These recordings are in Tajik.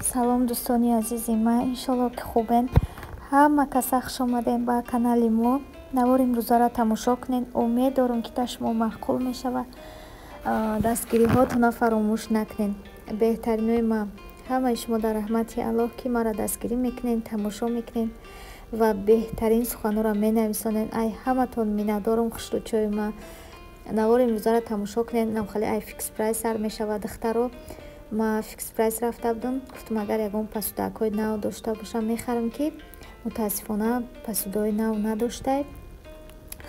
Салом, дӯстони азизи ман, иншолло, ки хубен. Ҳама каса хуш омадем ба канали мо. Навори имрӯзаро тамошо кунед, умед дорам, ки дар шумо маъқул мешавад. Дастгириҳотона фаромӯш накунед. Беҳтаринои ман, ҳамаи шумо дар раҳмати Аллоҳ, ки маро дастгирӣ мекунед, тамошо мекунед ва беҳтарин суханҳоро менависонед. Ай ҳаматон миннатдорам, хушрӯчои ман. Навори имрӯзаро тамошо кунед. Намхали ай Фикс Прайс сар мешавад, духтаро. Ма Фикс Прайс рафта будам, гуфтам, агар ягон посудакҳои нав дошта бошам, мехарам, ки мутаассифона посудаҳои нав надоштай.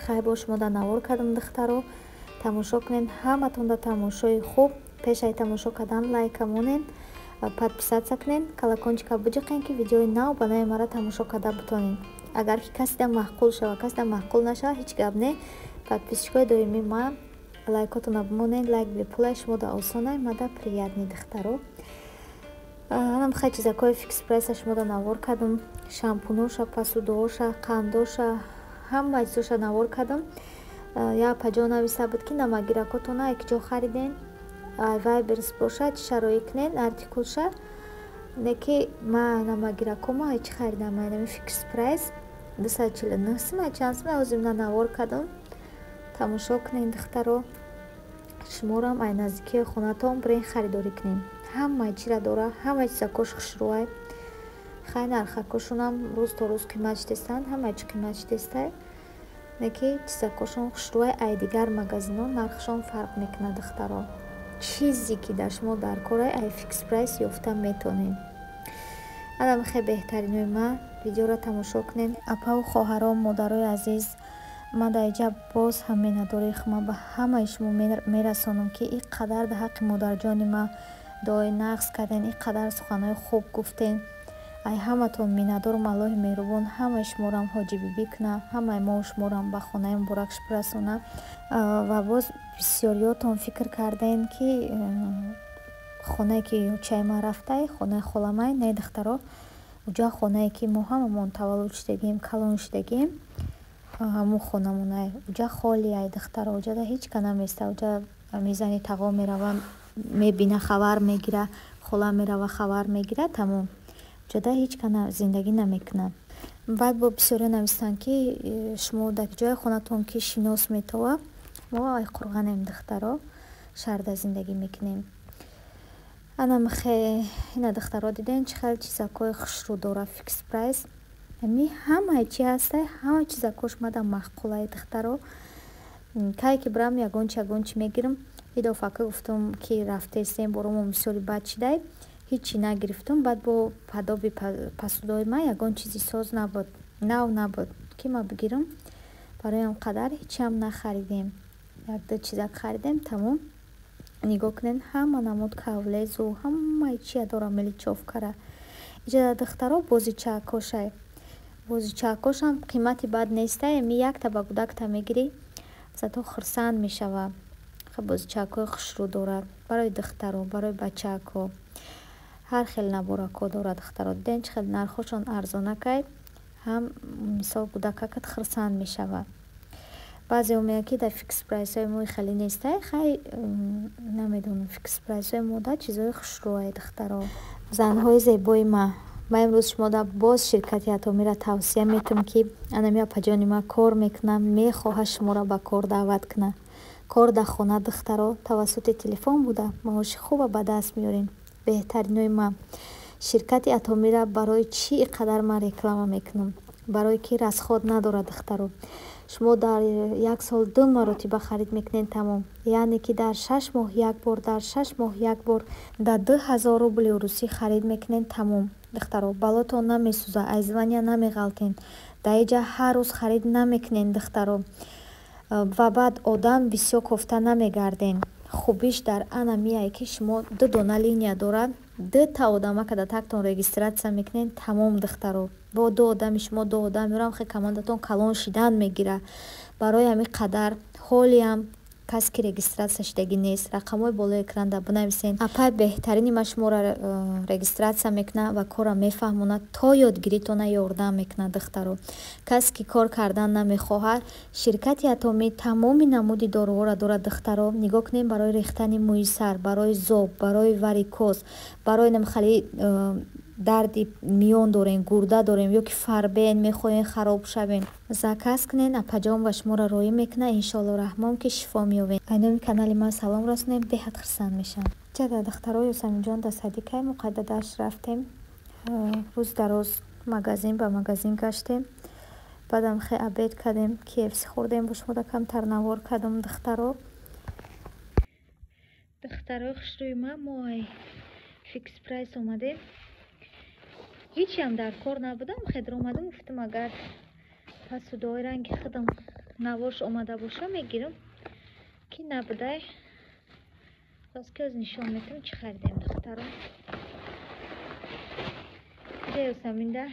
Хай, бо шумо дар навор кардам, духтаро, тамошо кунед. Ҳаматон дар тамошои хуб. Пешаи тамошо кардан лайка монед, подписаться кунед, колокольчика биҷиқед, ки видеои нав ба нави маро тамошо карда битонед. Агар ки каседа маъқул шавад, каседа маъқул нашавад, ҳеҷ гап не. Подписчикои доимии ман, лайкотона бимонед. Лайк бепулай, шумо да осонай, мада приятный, духтаро. Анам хай чизакҳои Фикс Прайса шумо да навор кардам: шампуноша, посудаоша, қандоша, ҳама чизоша навор кардам. Як апаҷо нависта буд, ки намагиракотона якҷо хариден, Вайлдберриз бошад, чиша роӣ кунед, артикулша. Не ки ма намагиракома чӣ харидам? Айнами Фикс Прайс 249 сум, чанд сум. Ҳозир на навор кардам, тамошо кунед, духтаро. Шуморам ай наздикии хонатон бирен, харидорӣ кунед. Ҳамаи чира дора, ҳамаи чизакош хушрӯай. Хай, нархакошонам рӯз то рӯз қимат шудестанд, ҳамаи чи қимат шудестай, не ки чизакошон хушрӯай. Ай дигар магазинҳо нархшон фарқ мекунад, духтаро. Чизе ки дар шумо дар корай, ай Фикс Прайс ёфта метонед. Анам хеле беҳтаринои ман, видеоро тамошо кунед. Апаву хоҳарон, модарои азиз, ман дар инҷа боз ҳам миннатдории худро ба ҳамаи шумо мерасонам, ки ин қадар дар ҳаққи модарҷони ман дуои нағз кардем, ин қадар суханҳои хуб гуфтем. Ай ҳаматон миннатдорам. Аллоҳи меҳрубон ҳамаи шуморам ҳоҷибибӣ кунад, ҳамаи мо шуморам ба хонаи муборакш бирасонад. Ва боз бисёриётон фикр кардем, ки хонае ки очаи ман рафтай, хонаи холамай. Не, духтаро, уҷа хонае ки мо ҳамамон таваллуд шудагием, калон шудагием, ҳамун хонамонай. Уҷа холиай, духтаро, уҷада ҳеҷ ка наместа. Уҷа мизани тағо мерава, мебина, хабар мегира, хола мерава, хабар мегира, тамом. Уҷада ҳеҷ ка зиндагӣ намекунад. Баъд бо бисёриё навистанд, ки шумо дар ҷои хонатон ки шинос метова. Мо Айқурғанем, духтаро, шаҳрда зиндагӣ мекунем. Анамхе ина, духтаро, дидем, чӣ хел чизакҳои хушрӯ дора Фикс Прайс. Ами ҳамаи чи ҳастай, ҳама чизакош мада маъқулай, духтаро. Кае ки бирам, ягон чи, ягон чи мегирам. Идофака гуфтам, ки рафтесем, боромон бисёри бад шидай, ҳичи нагирифтам. Баъд бо падоби посудаҳои ман ягон чизи соз набуд, нав набуд, ки ма бигирам. Барои он қадар ҳичиам нахаридем, якду чизак харидем, тамом. Нигоҳ кунед, ҳама намуд ковролизу ҳамаи чия дора мелочёвкара. Иҷода, духтаро, бозичаакошай. Бозичаакошам қимати бад нестай. Ми якта ба кӯдакта мегирӣ, зато хурсанд мешава. Бозичаакҳои хушрӯ дорад барои духтаро, барои бачаакҳо. Ҳар хел наборакҳо дорад, духтаро. Дидем, чӣ хел нархҳошон арзонакай, ҳам мисол кӯдакакат хурсанд мешавад. Баъзеҳо мегӯянд, ки дар Фикс Прайсҳои мо хеле нестай. Хай, намедонам, Фикс Прайсҳои мо да чизҳои хушрӯай, духтаро. Занҳои зебои ман, ман имрӯз шумода боз ширкати Атомиро тавсия метам, ки анами апаҷони ман кор мекунад, мехоҳад шуморо ба кор даъват кунад. Кор дар хона, духтаро, тавассути телефон буда, маоши хуба ба даст меорем. Беҳтаринои ман, ширкати Атомира барои чӣ ин қадар ман реклама мекунам? Барое ки расход надорад, духтаро. Шумо дар як сол ду маротиба харид мекунед, тамом. Яъне ки дар 6 моҳ як бор, дар 6 моҳ як бор дар 2000 рубли русӣ харид мекунед, тамом. Духтаро, балотон намесӯзад, аз звания намеғалтен, дар инҷа ҳар рӯз харид намекунед, духтаро, ва баъд одам бисёр кофта намегарден. Хубиш дар ана меяе, ки шумо ду дона линия дорад, дута одамака дар тактон регистрация мекунед, тамом, духтаро. Бо ду одами шумо ду одам меорам, хе командатон калон шидан мегирад. Барои ҳамин қадар ҳолиам Касе ки регистрация шудагӣ нест, рақамҳои болои экранда бинависен. Апай беҳтарини ма шуморо регистрация мекунад ва корро мефаҳмонад, то ёдгиритона ёрдам мекунад, духтаро. Касе ки кор кардан намехоҳад, ширкати Атомӣ тамоми намуди доруҳоро дорад, духтаро. Нигоҳ кунем, барои рехтани мӯи сар, барои зоб, барои варикоз, барои намхали дарди миён дорем, гурда дорем ё ки фарбен мехоҳем хароб шавем. Заказ кунен, апаҷон ба шуморо роӣ мекунад, иншоалло раҳмон ки шифо меёбед. Айноми канали ман салом расонем, беҳад хурсанд мешавам. Чада духтаро, Ёсаминҷон да садикай муқаддадаш рафтем. Рӯз дароз магазин ба магазин гаштем. Баъдам хе обед кардем, KFC хӯрдем, бо шумо да камтар навор кардам, духтаро. Духтарои хушрӯи ман, мо ай Фикс Прайс омадем. Ҳечиам дар кор набудам, хедр омадам, гуфтам агар пасудои ранги худам навош омада боша мегирам, ки набудай. Боз ки оз нишон метам чӣ харидем, духтаро. Иҷа Ёсаминда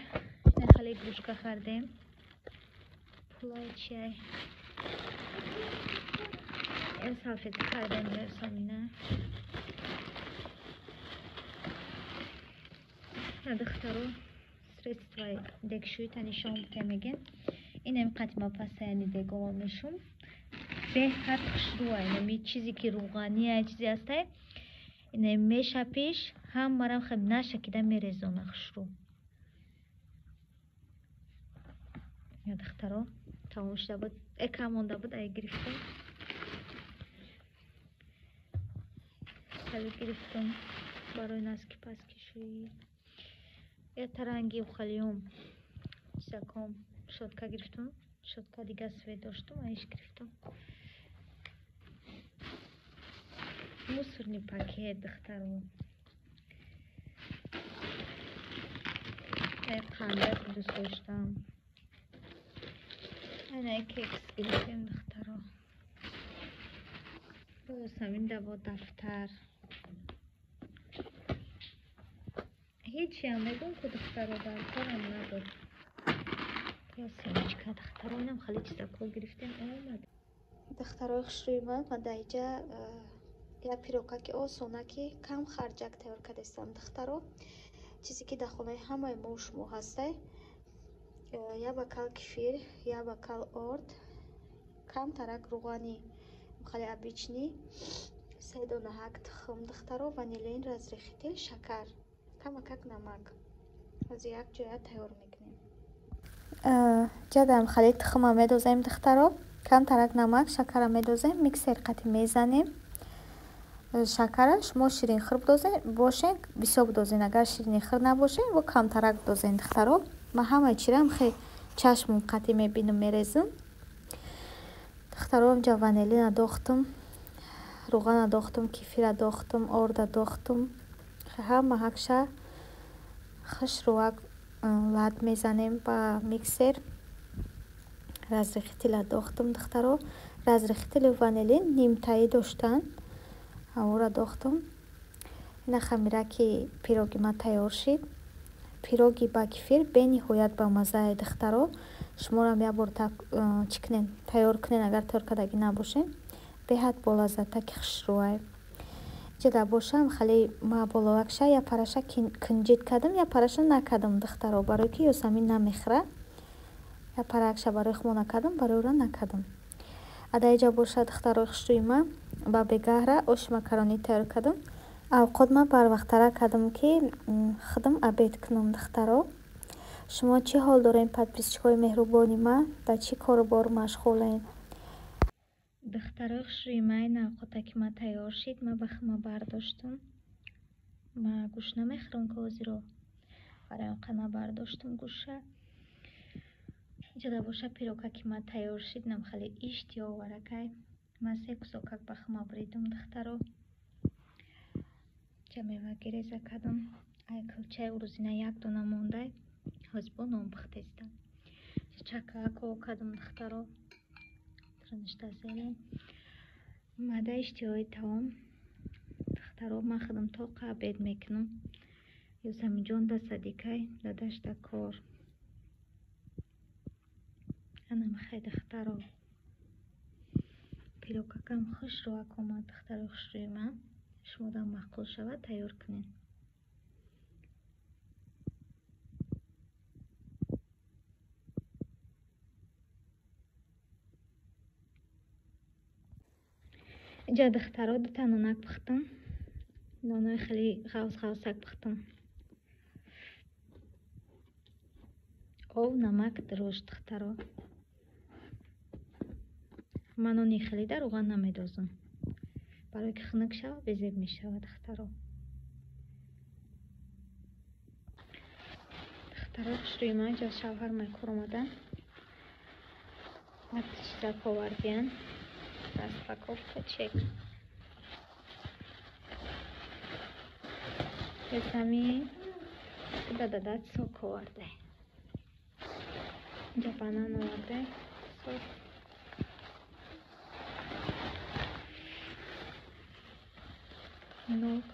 хеле игрушка харидем. Пулай чиай? Ин салфетка харидем Ёсамина. Духтаро, средствои дегшӯита нишон бутем мегем. Инам қатима пасаяни дегома мешум. Беҳад хушрӯа, инами чизе ки рӯғания чизе ҳастай. Инам мешапиш, ҳамарам хеб нашакида мерезона хушрӯ. Духтаро, тамом шуда буд, эка монда буд, ай гирифтам. Хеле гирифтам барои наски паски шӯӣ. Я таранги ухалиём чизаком шотка гирифтам. Шотка дига свет доштам, аиш гирифтам. Мусорный пакет, духтаро. Ай қандак дӯст доштам. Ай кекс гирифтем, духтаро. Боз ҳамин даво дафтар. Ҳечиам мегӯм ку духтаро, дар корам набуд. Я семечка, духтаро, инам хеле чизако гирифтем, омад. Духтарои хушрӯи ман, ма дар иҷа як пирогаки осона ки кам харҷак тайёр кардастам, духтаро. Чизе ки дар хонаи ҳамаи мо шумо ҳастай. Як бакал кефир, як бакал орд, камтарак рӯғани хеле обычный, се дона ҳак тухм, духтаро, ванилин, разрыхлитель, шакар, камакак намак. Аз як ҷоя тайёр мекунем. Ҷадам хеле тухма медозем, духтаро, камтарак намак, шакара медозем, миксер қати мезанем. Шакара шумо ширинхӯр бошен, бисёр бидозен, агар ширинихӯр набошен, бо камтарак бидозен, духтаро. Ман ҳамаи чирам хе чашмум қати мебинам, мерезам. Духтаро, инҷа ванилин адохтам, рӯған адохтам, кефир адохтам, орд адохтам. Ҳама ҳакша хушрӯак лат мезанем ба миксер. Разрыхлитель адохтам, духтаро. Разрыхлителю ванилин нимтаӣ доштан, ҳамонро адохтам. Ина хамираки пироги ман тайёр шид. Пироги ба кефир бениҳоят бамаззае, духтаро. Шуморам як бор чӣ кунен, тайёр кунен, агар тайёр кардагӣ набошен. Беҳад болаззата ки хушрӯае. Ҷада бошам хеле ма боловакша я параша кунҷид кардам, я параша накардам, духтаро, барои ки Ёсамин намехӯрад. Я паракша барои хумо накардам, барои ӯро накардам. Ада иҷа боша, духтарои хушрӯи ман, ба бегаҳра оши макаронӣ тайёр кардам. Авқот ман барвақттара кардам ки худам обед кунам, духтаро. Шумо чӣ ҳол дорем, подписчикҳои меҳрубони ман? Дар чӣ кору бор машғулем? Духтарои хушрӯи ман, ин авқота ки ман тайёр шид, ман ба хума бардоштам. Ман гӯшт намехӯрам ҳозиро, барои он қана бардоштам гӯша. Иҷода боша пирока ки ман тайёр шид, нам хеле иштиҳооваракай. Ман се кусокак ба хума буридам, духтаро. Ча меваги реза кардам. Ай кулчаи урӯзина як дона мондай. Ҳозир бо нон пухтестам. Чакако кардам, духтаро. Траништа зелен. Мада иштиҳои таом. Духтаро, ман худам тоқа обед мекунам. Ёсаминҷон да садикай, дадаш да кор. Ана михай, духтаро. Пилокакам хушрӯак омад, духтарои хушрӯи ман. Шумодам маъқул шавад, тайёр кунед. Инҷа духтаро дута нонак пухтам. Нонои хеле ғавз ғавзак пухтам. Ов, намак, дрожж, духтаро. Ман нони хеле дар равған намедозам. Барои ки хунук шавад, безеб мешавад, духтаро. Духтаро хушрӯи ман инҷа шавҳар майкор омадан. Як чизак овардиян. Распаковка чек. Ҳами дадада сок овардай. Инҷа банан овардай. Сок. Нок.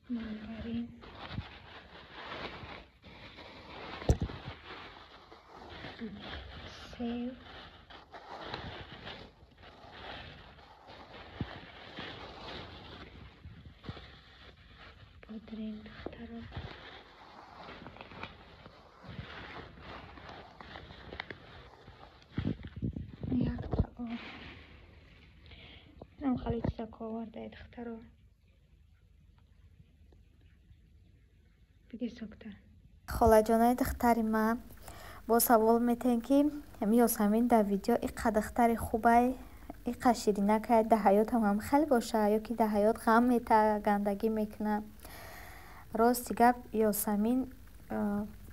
Мандарин. Сев. Бодринг, духтаро. Якта об. Инам хеле чизако овардай, духтаро. Бигир сокта. Холаҷонои духтари ман бо савол метаҳем, ки Ёсамин дар видео иқа духтари хубай, иқа ширинакай, дар ҳаётам ҳам хеле боша ё ки дар ҳаёт ғам мета, гандагӣ мекуна. Рости гап, Ёсамин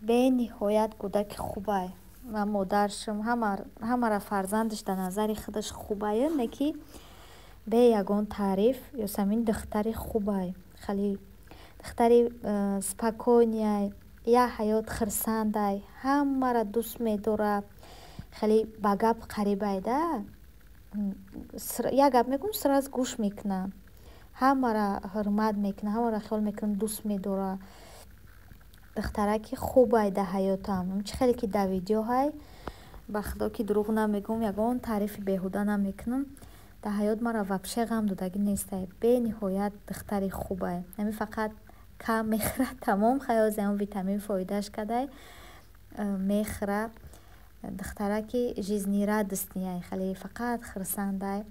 бениҳоят кӯдаки хубай. Ман модаршум, ҳамаро фарзандаш дар назари худаш хубай, не ки бе ягон таъриф Ёсамин духтари хубай. Хеле духтари спокойный, як ҳаёт хурсандай, ҳамаро дӯст медорад. Хеле ба гап қарибай да. Як гап мегӯм, сразу гӯш мекунад. Ҳамаро ҳурмат мекунад, ҳамаро хиёл мекунад, дӯст медорад. Духтараки хубай дар ҳаётам. Чӣ хеле ки дар видеоҳай, ба худо ки дурӯғ намегӯм, ягон таърифи беҳуда намекунам. Дар ҳаёт маро вообще ғам додагӣ нестай. Бениҳоят духтари хубай. Ҳамин фақат кам мехӯрад, тамом, хаёзи ҳамон витамин фоидааш кадай мехӯрад. Духтараки жизнерадостный, хеле фақат хурсандай.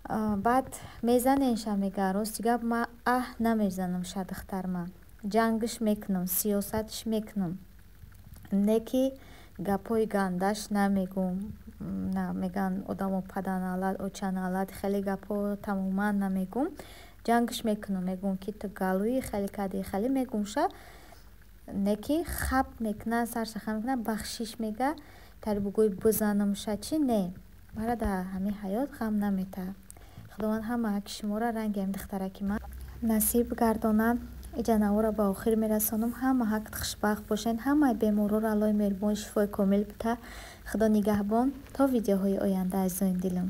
Баъд мезаненша, мега. Рости гап, ман аҳ намезанам ша духтарма. Ҷангш мекунам, сиёсатш мекунам. Не ки гапҳои гандаш намегӯм. Мегӯянд одамо паданалат, очаналат, хеле гапҳо тамоман намегӯм. Ҷангш мекунам, мегӯм ки ту галӯи хеле кардӣ, хеле мегӯм ша. Не ки хап мекунад, сарша хам мекунад, бахшиш мега, тари бугӯй бизанам ша чӣ не. Мара дар ҳамин ҳаёт ғам наметаҳад. Худованд ҳама ҳаққи шуморо ранги ҳамин духтараки ман насиб гардонад. Иҷа наворро ба охир мерасонам. Ҳама ҳаққат хушбахт бошед. Ҳамаи беморҳоро Аллоҳи меҳрубон шифои комил бита. Худо нигаҳбон. То видеоҳои оянда, азизони дилам.